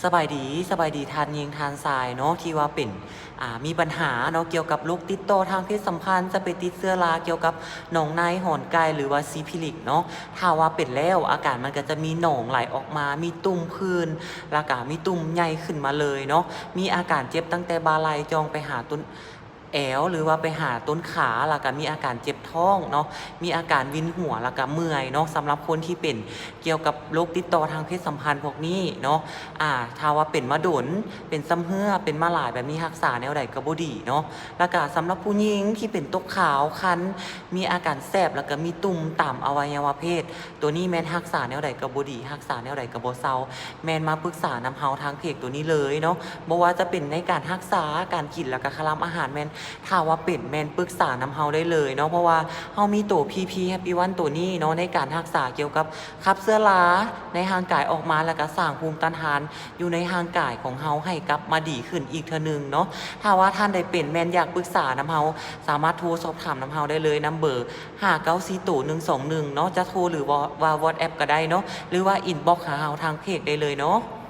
ສະບາຍດີ ສະບາຍດີທ່ານຍິງທ່ານຊາຍເນາະ ທີ່ວ່າເປັນ ອ່າ ມີບັນຫາເນາະ ກ່ຽວກັບໂລກຕິດຕໍ່ທາງເພດສຳພັນ ຈະໄປຕິດເຊື້ອລາກ່ຽວກັບໜອງໃນ ຫອນໄກ່ ຫຼືວ່າຊີຟີລິກເນາະ. ຖ້າວ່າເປັນແລ້ວ ອາການມັນກໍຈະມີໜອງໄຫຼອອກມາ ມີຕຸ່ມຜື່ນ ແລ້ວກໍມີຕຸ່ມໃຫຍ່ຂຶ້ນມາເລີຍເນາະ. ມີອາການເຈັບຕັ້ງແຕ່ບ່າໄຫຼ່ ຈ່ອງໄປຫາຕົ້ນ ແອວ ຫຼືວ່າໄປຫາຕົ້ນຂາ ແລ້ວກະມີອາການເຈັບທ້ອງເນາະ, ມີອາການວິນຫົວ ແລ້ວກະເມື່ອຍເນາະ. ສຳລັບຄົນທີ່ເປັນກ່ຽວກັບໂລກຕິດຕໍ່ທາງເພດສຳພັນພວກນີ້ເນາະ ອາ ຖ້າວ່າເປັນມາດົນ ເປັນຊຳເຮື້ອ ເປັນມາຫຼາຍແບບນີ້ ຮັກສາແນວໃດກໍບໍ່ດີເນາະ. ແລ້ວກະສຳລັບຜູ້ຍິງທີ່ເປັນຕົກຂາວ ຄັນ ມີອາການແສບ ແລ້ວກະມີຕຸ່ມຕາມອະໄວຍະວະເພດ ໂຕນີ້ແມ່ນຮັກສາແນວໃດກໍບໍ່ດີ ຮັກສາແນວໃດກໍບໍ່ເຊົາ ແມ່ນມາປຶກສານຳເຮົາທາງເພຈໂຕນີ້ເລີຍເນາະ. ບໍ່ວ່າຈະເປັນໃນການຮັກສາ ການກິນ ແລ້ວກະຄະລຳອາຫານ ແມ່ນ ຖ້າວ່າເປັນ ແມ່ນປຶກສານຳເຮົາໄດ້ເລີຍເນາະ. ເພາະວ່າເຮົາມີໂຕ ພີພີ ແຮັບປີວັນ ໂຕນີ້ເນາະ ໃນການຮັກສາກ່ຽວກັບຂັບເຊື້ອລາໃນຮ່າງກາຍອອກມາ ແລ້ວກະສ້າງພູມຕ້ານທານຢູ່ໃນຮ່າງກາຍຂອງເຮົາໃຫ້ກັບມາດີຂຶ້ນອີກເທື່ອໜຶ່ງເນາະ. ຖ້າວ່າທ່ານໃດເປັນ ແມ່ນຢາກປຶກສານຳເຮົາ ສາມາດໂທສອບຖາມນຳເຮົາໄດ້ເລີຍ ນຳເບີ ຫ້າເກົ້າສີ່ໂຕໜຶ່ງສອງໜຶ່ງເນາະ ຈະໂທ ຫຼືວ່າ ວ່າ WhatsApp ກໍໄດ້ເນາະ ຫຼືວ່າ inbox ຫາເຮົາທາງເພຈໄດ້ເລີຍເນາະ.